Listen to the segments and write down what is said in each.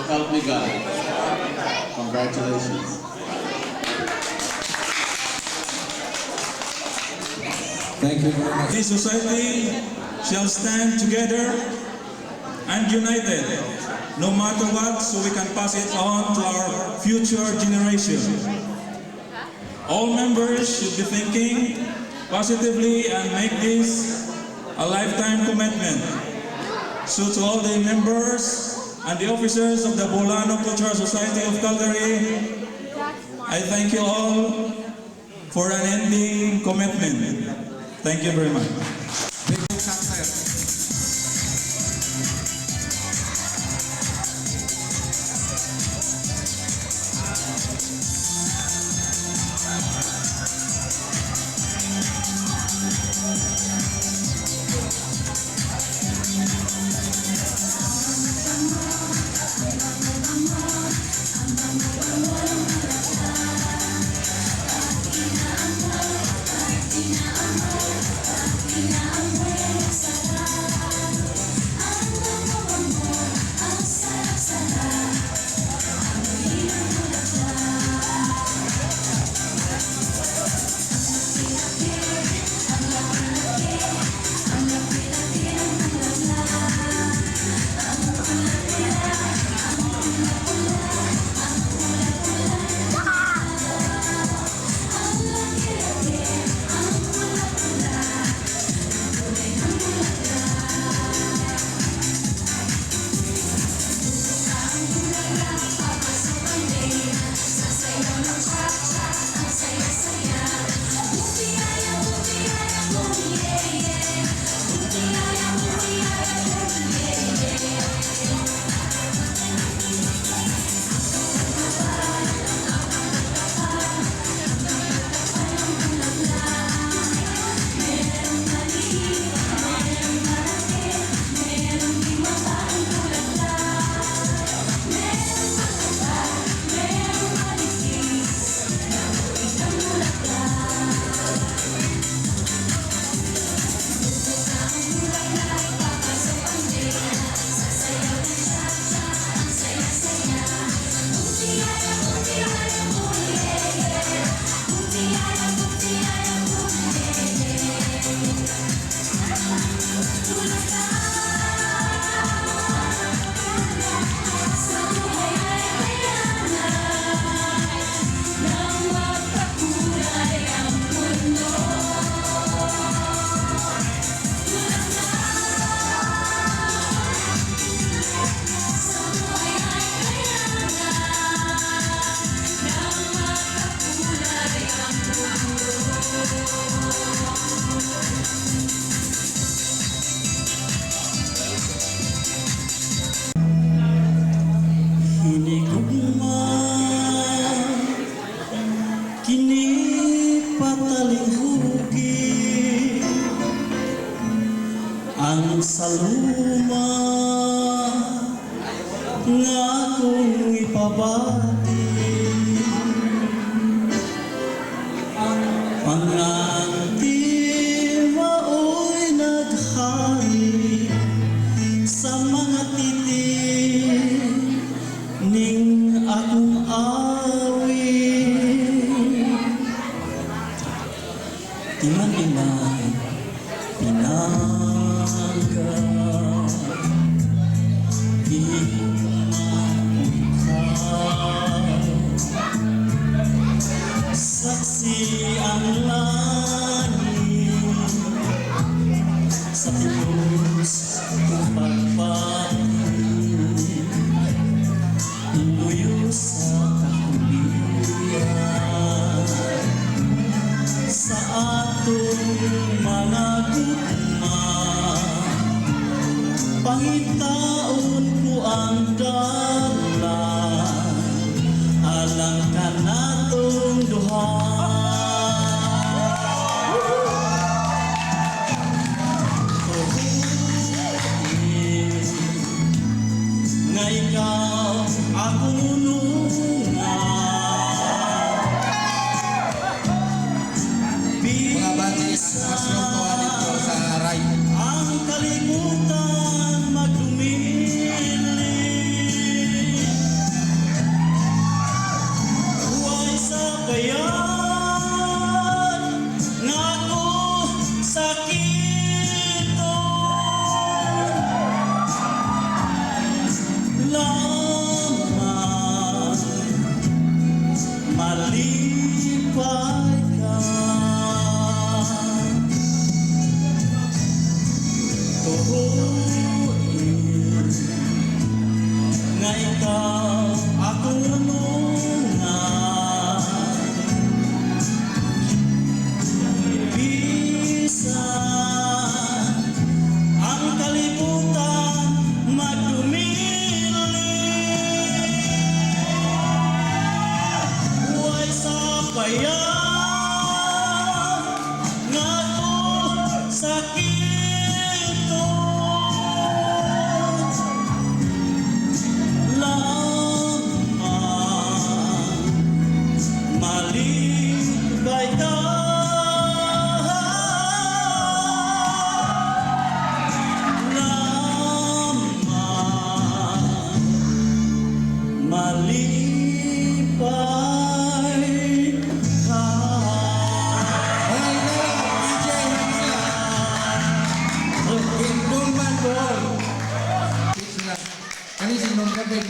help me God. Congratulations. Thank you very much. This society shall stand together and united, no matter what, so we can pass it on to our future generation. All members should be thinking positively and make this a lifetime commitment. So to all the members and the officers of the Boholano Cultural Society of Calgary, I thank you all for an ending commitment. Thank you very much. Big success. Hinigugma kini patalinghugi ang saluma nga akong ipabati panganti mao'y naghari sa mga titi ning akong awit. Timan-iman pinangga Higugma ikaw. Saksi ang langit sa pulos kong pagbati, luyo sa kahulian sa atong mga gugma. Pangitaon ko ang dalan alang kanatong duha. Tuhuin nga ikaw akong unungan. Mga bati, ang mushroom ko dito sa right. Ang kalibutan magdumili.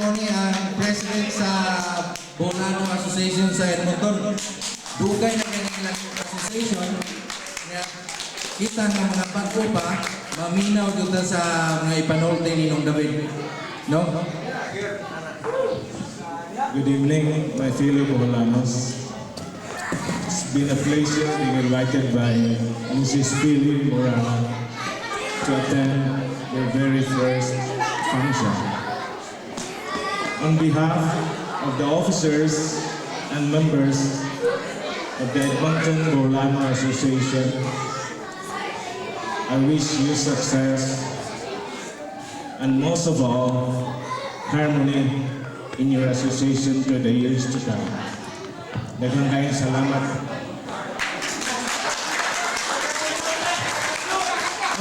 Mo ni ang president sa Boholano Association sa Edmonton. Dugay na kini ilang association nga kita nga mga bago pa maminaw gyud ta sa mga ipanulti ni Nong David. No? Good evening, my fellow Boholanos. It's been a pleasure being invited by Mrs. Billy Morana to attend their very first function. On behalf of the officers and members of the Edmonton Boholano Association, I wish you success and, most of all, harmony in your association for the years to come. Daghang kayong salamat.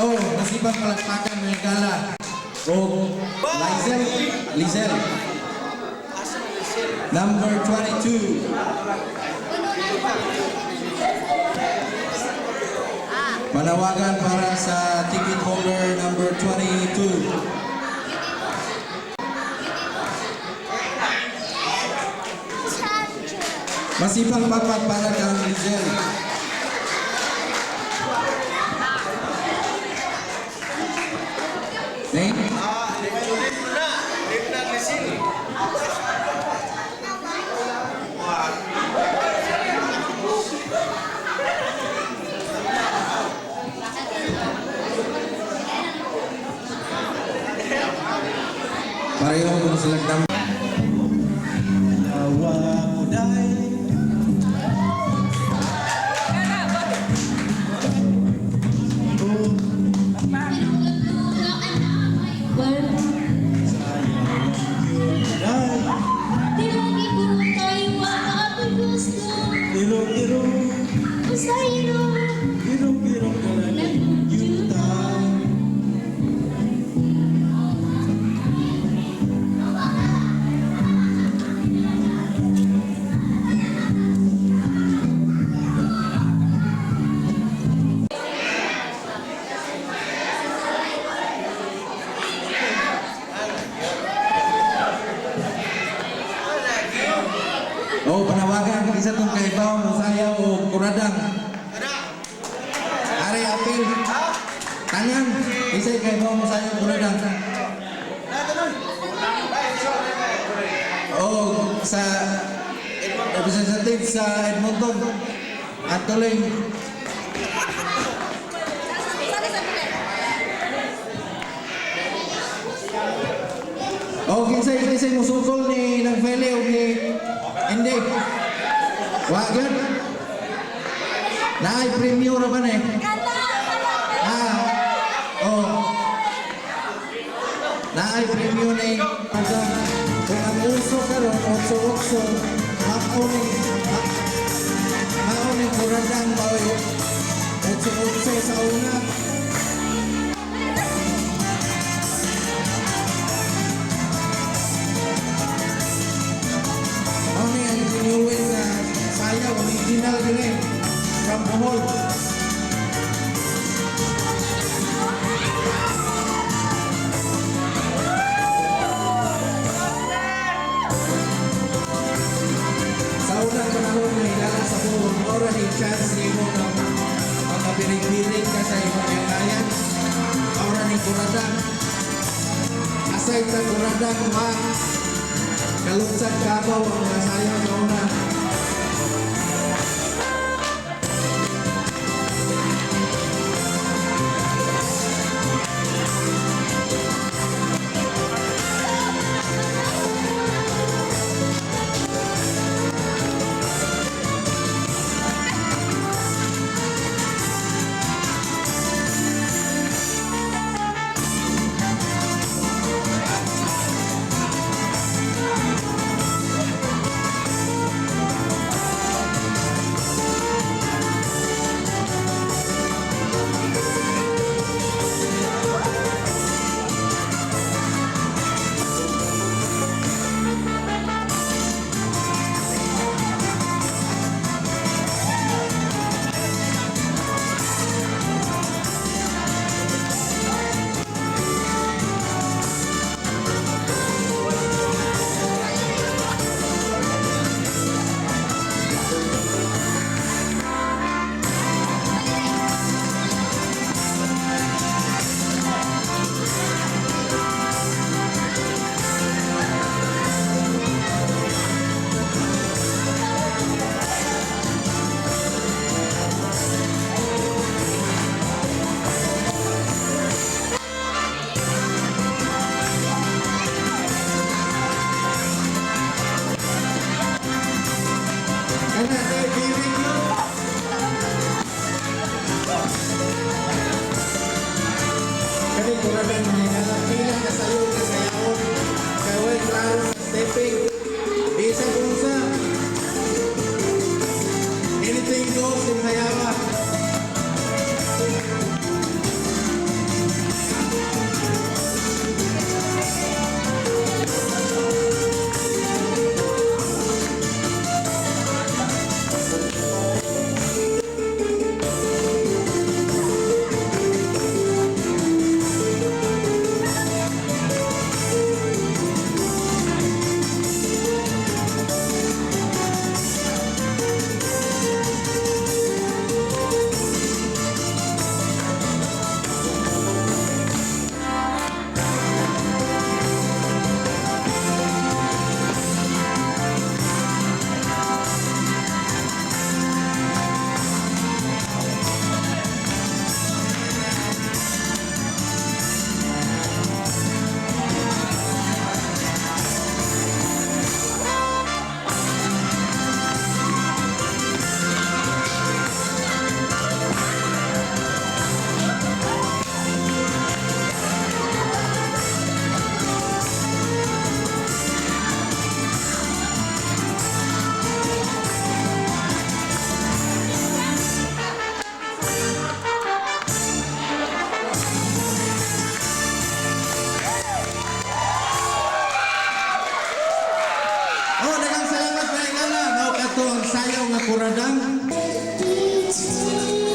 Oh, masipag palakpakan, mga gala. Oh, Lizel, Lizel. Number 22. Panawagan para sa ticket holder number 22. Masipag palakpak para kang Lizel. Name? Ah, na. Name na Lisil. Pareho kung sila number. Awa ko dai. Oh, sayang yun dai. Irong irong irong irong galani yuta. Oh, panawagan isa tong kaibaw mo sayaw o kuradang. Are apil. Tangan, isa kaibaw mo sayaw kuradang. Oh, sa representative sa Edmonton. Antoling. Oh, kinsay kinsay musukol ni nang Feli o ni Hindi. Wa gyud. Naay premyo ra ba ni? Ah. Oh. Naay premyo ni kung ang uso karon otso-otso mao ni mao ni kuradang maoy otso-otso sa una. Mao ni ang genuine na sayaw, original din eh. From Bohol. Sa unang panahon nga higala sa Bohol, mao ra ni chance nimo nga makabirig-birig ka sa imong kaya. Mao ra ni kuradang. Aside sa kuradang, ma kalunsad kabaw ang mga sayaw sa una. kuradang. Between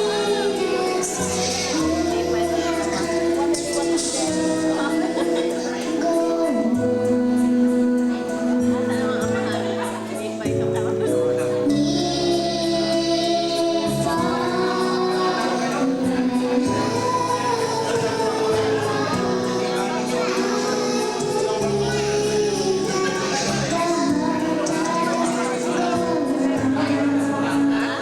us, you have come to show. Go on. Near, far, the heart does go on.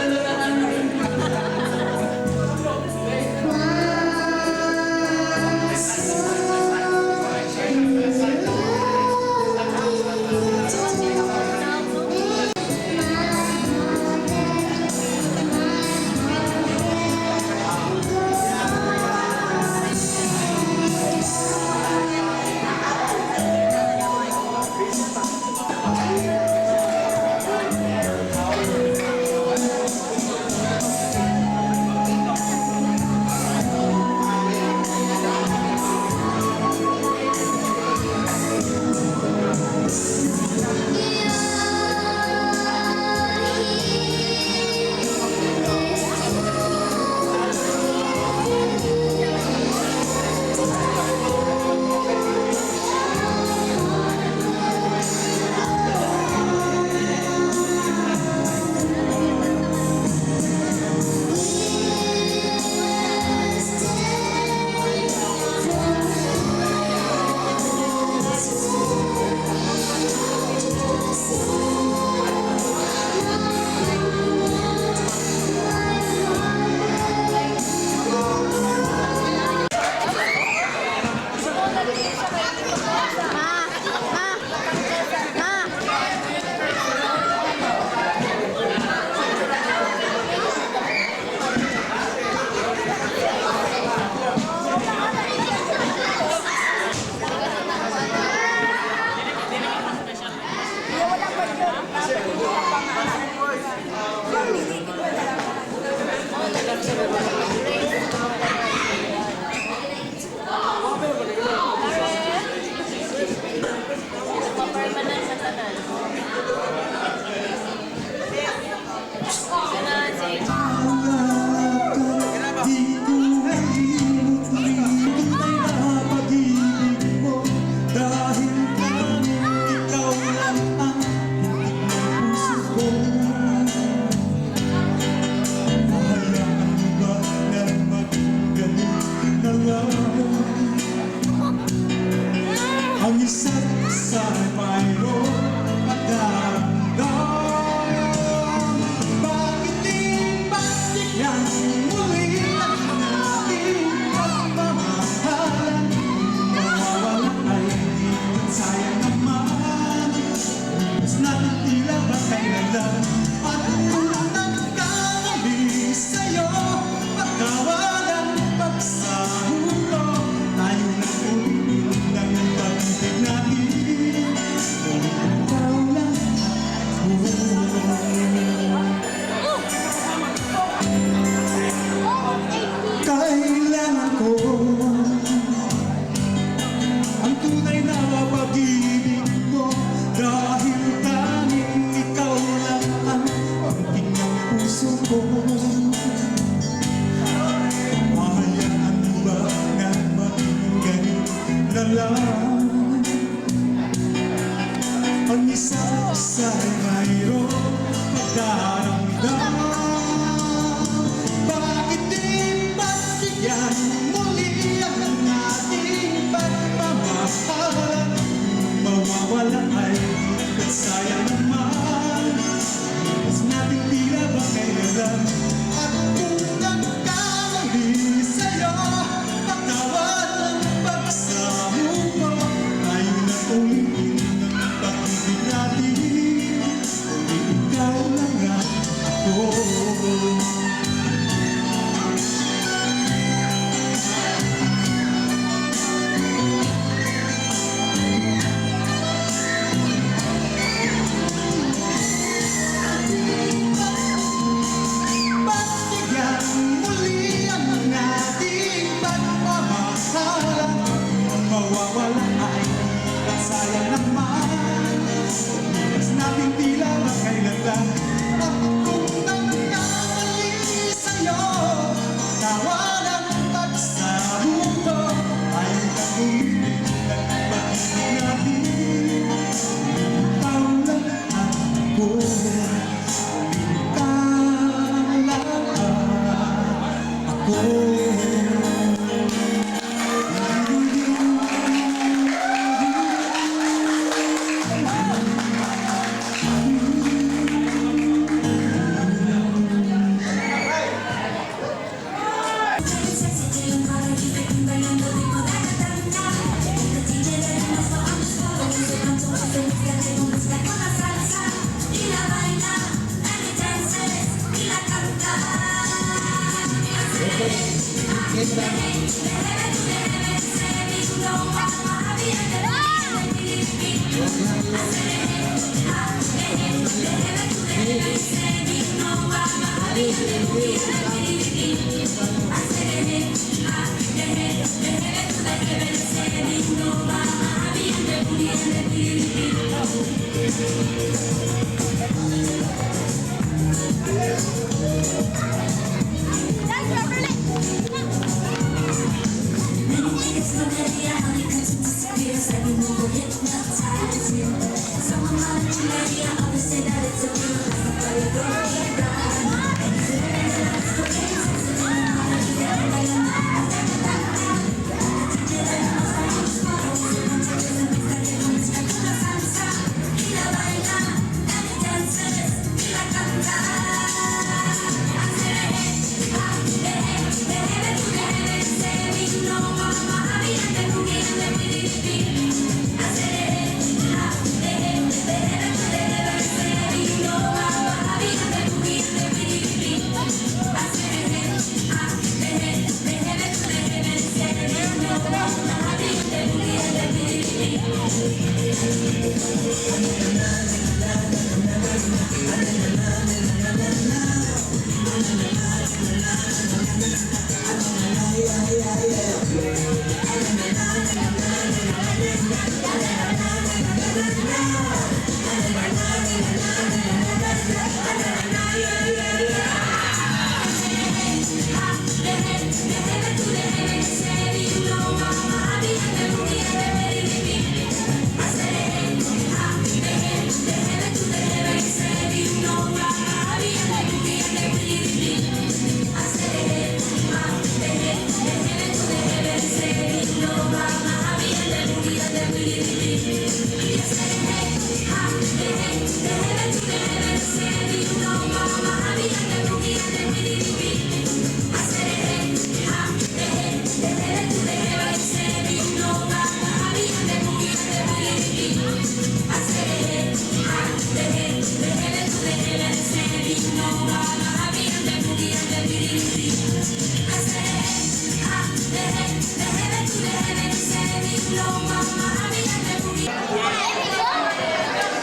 Ko.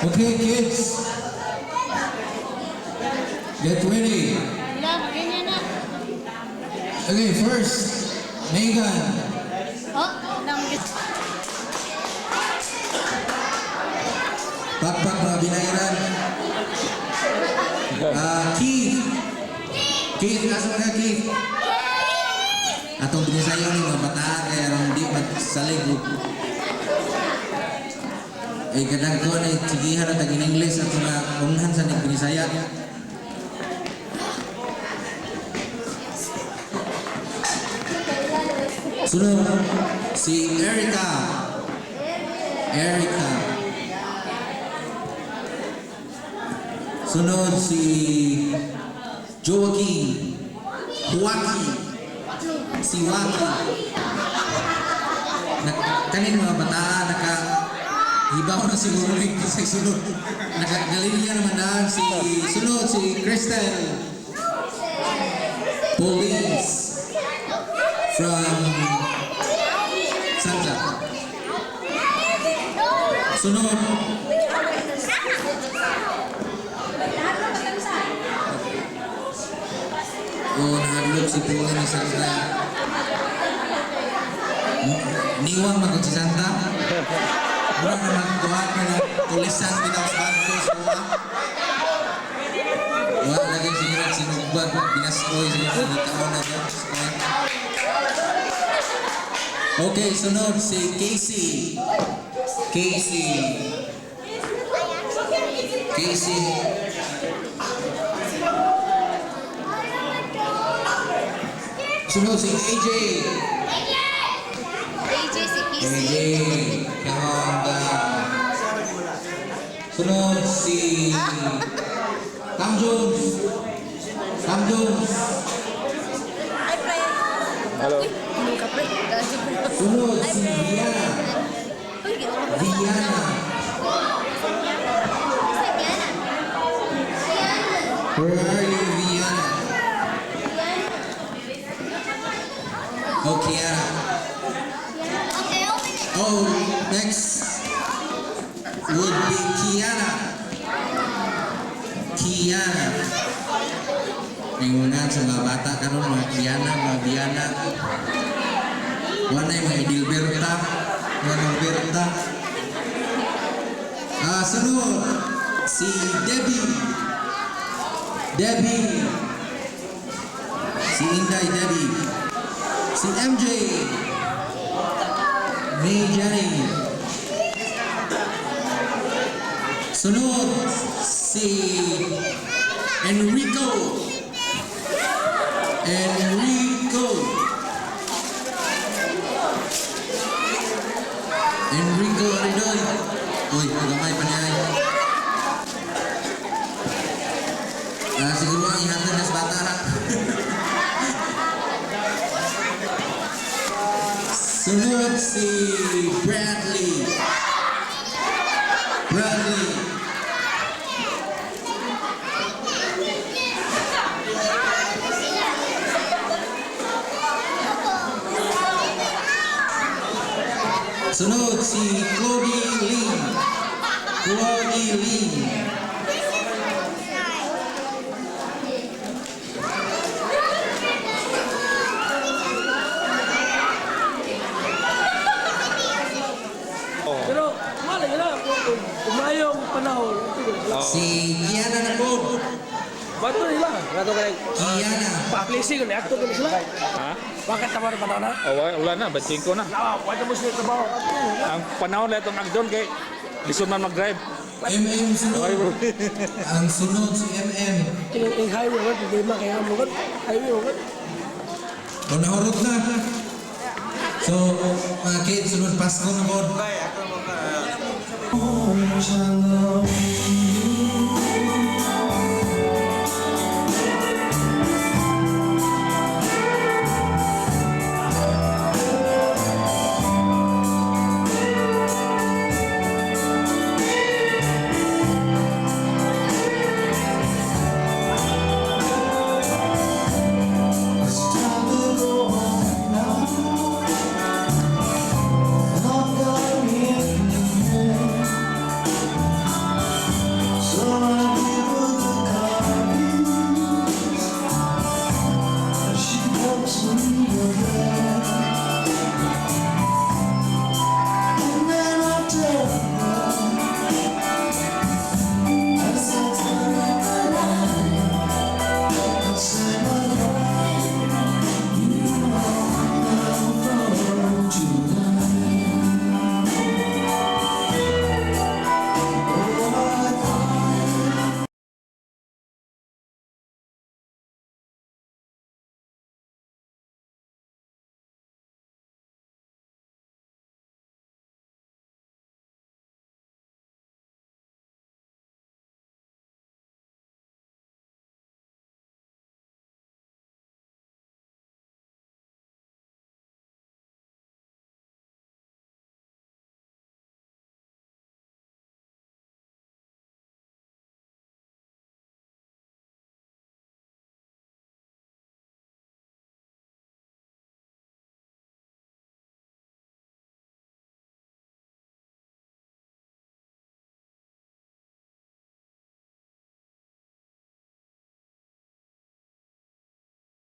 Okay, kids. Get ready. Ganyan na. Okay, first, Megan. Oh, nang Pakpak mga binairan. Ah, Keith. Keith, asa ka, Keith? Atong binisayo ni mga bataan kaya aron di magsalig og eh kadang ko ni sigihan na tag in English at mga unhan sa nig Binisaya. Sunod si Erica. Erica. Sunod si Joaquin. Joaquin. Si Joaquin. Kanin mga bataan naka hibaw na siguro ni sa sunod. Nakagalinya naman daan si sunod si Crystal. Police from Santa. Sunod. O nahadlok si Pula ni Santa. Niwang magod si Santa. Mura na magkuhan ka na tulisan bitaw sa bangko sa kuha. Wala lagi siguro sinugbag, binaskoy siguro taon na to. Okay, sunod si Casey. Casey. Casey. Sunod si AJ. AJ si Kissy. AJ. Come Sunod si Cam Jones. Cam Jones. Ay, pre. Hello. Uy, ginoo ka, pre. Sunod Ay, si pre. Viana. Uy, ginoo ka, pre. Viana. Basta Viana. Viana. Where are you, Viana? Viana. Oh, Kiara. Okay, open it. Oh, next would be Kiana. Kiana. Ingunan sa mga bata karon, mga Kiana, mga Viana. Wala mga Edilberta, mga Norberta. Ah, sunod si Debbie. Debbie. Si Inday Debbie. Si MJ. May Jenny. Sunod si Enrico. Enrico. Enrico Aridoy. Uy, gamay pa niya. Ah, siguro ang ihatod na sa bata ha. Sunod si Bradley. Bradley. Sunod si Cody Lee. Cody Lee. Pero, malay nila, kung mayong panahon, Si Kiana na po. bato nila. Gato kay Kiana. Pa-plisi ko ni akto ko sila. Ha? Bakit tama na panahon na? Oh, wala na, 25 na. Lawa, wala mo sila trabaho. Ang panahon na itong agdon kay lisod man mag-drive. MM sunod. Ang sunod si MM. Kini ang highway ko, problema kaya mo ko. Highway ko. O nahurot na. So, mga kids, sunod Pasko na po. Bay, ako mo ka.